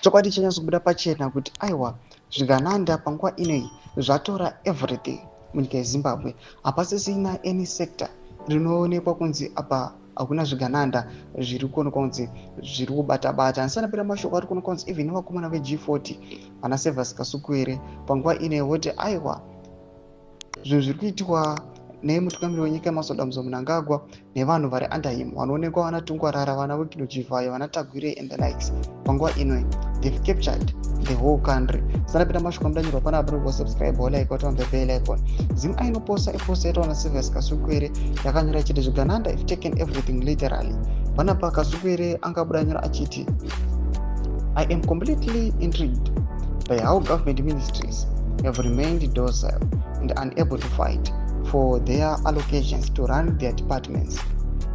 Chokwadi chanyatsobuda pachena kuti aiwa, zvigananda panguva inoyi zvatora everything munyika yeZimbabwe. Hapasisina any sector rinoonekwa kunzi apa hakuna zvigananda zviri kuonekwa kunzi zviri kubata bata. Handisana mashoko ari kuonekwa kunzi even nevakomana veG40 vana Service Kasukuwere panguva inoyi voti aiwa, zvinhu zviri kuitwa nemutungamiri wenyika Emmerson Dambudzo Mnangagwa nevanhu vari under him, vanoonekwa vana Tungwarara, vana Wicknell Chivayo, vana Tagwirei and the likes, panguva inoyi they've captured the whole country. Sanapinda mashoko amudanyirwa panapa, panobva subscribe, like, turn on the bell icon. Zim ainoposta iposta yataona Service Kasukuwere yakanyora ichiti zvigananda have taken everything literally. Panapa Kasukuwere angabuda nyora achiti, "I am completely intrigued by how government ministries have remained docile and unable to fight for their allocations to run their departments.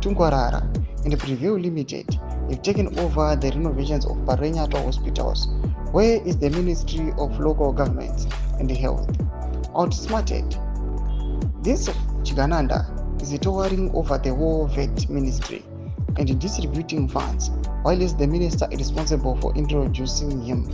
Tungwarara and Prevail Limited have taken over the renovations of Parirenyatwa hospitals. Where is the Ministry of Local Governments and Health? Outsmarted. This Chigananda is towering over the war vet ministry and distributing funds, while is the minister responsible for introducing him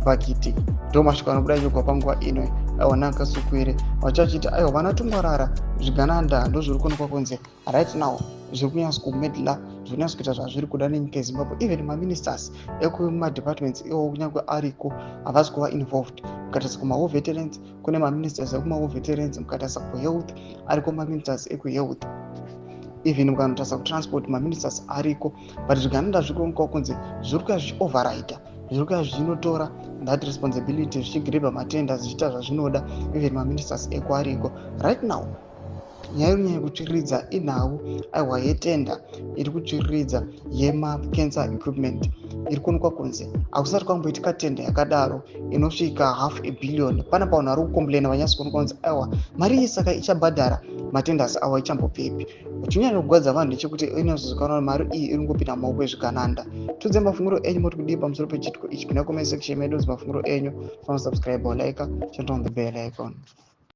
bhakiti." Ndo mashoko anobuda nyogwa panguva ino aiwa Kasukuwere vachachiti aiwa, vana Tungwarara, zvigananda ndo zviri kuonekwa kunzi right now zviri kunyatso kumeddler, zviri kunyatso kuita zvazviri kuda nenyika yeZimbabwe. Even maministers ekumadepartments iwo kunyange ariko, havasi kuva involved. Mukatarisa kumawar veterans, kune maministers ekumawar veterans. Mukatarisa kuhealth, ariko maministers ekuhealth. Even mukanotarisa kutransport, maministers ariko, but zvigananda zviri kuonekwa kunzi zviri kuya zvichioverrida, zviri kuya zvichinotora that responsibility, zvichigrabha matenders, zvichiita zvazvinoda. Even maministers eko ariko. Right now nyaya iri kunyanya kutsviriridza inhau aiwa yetender iri kutsviriridza yemacancer equipment. Iri kuonekwa kunzi hakusati kwamboitika tender yakadaro inosvika half a billion. Pana pavanhu vari kucomplaina, vanyatsi kuonekwa kunzi aiwa, mari iyi saka ichabhadhara matenders awa ichambobvepi? Chinyanya kugwadza vanhu ndechekuti inozozikanwa mari iyi iri ngopinda mumaoko ezvigananda. Tudze mafungiro enyu, moti kudii pamusoro pechitiko ichi? Pinda comment section medu, mafungiro enyu. Fanosubscribe, like, turn on the bell icon.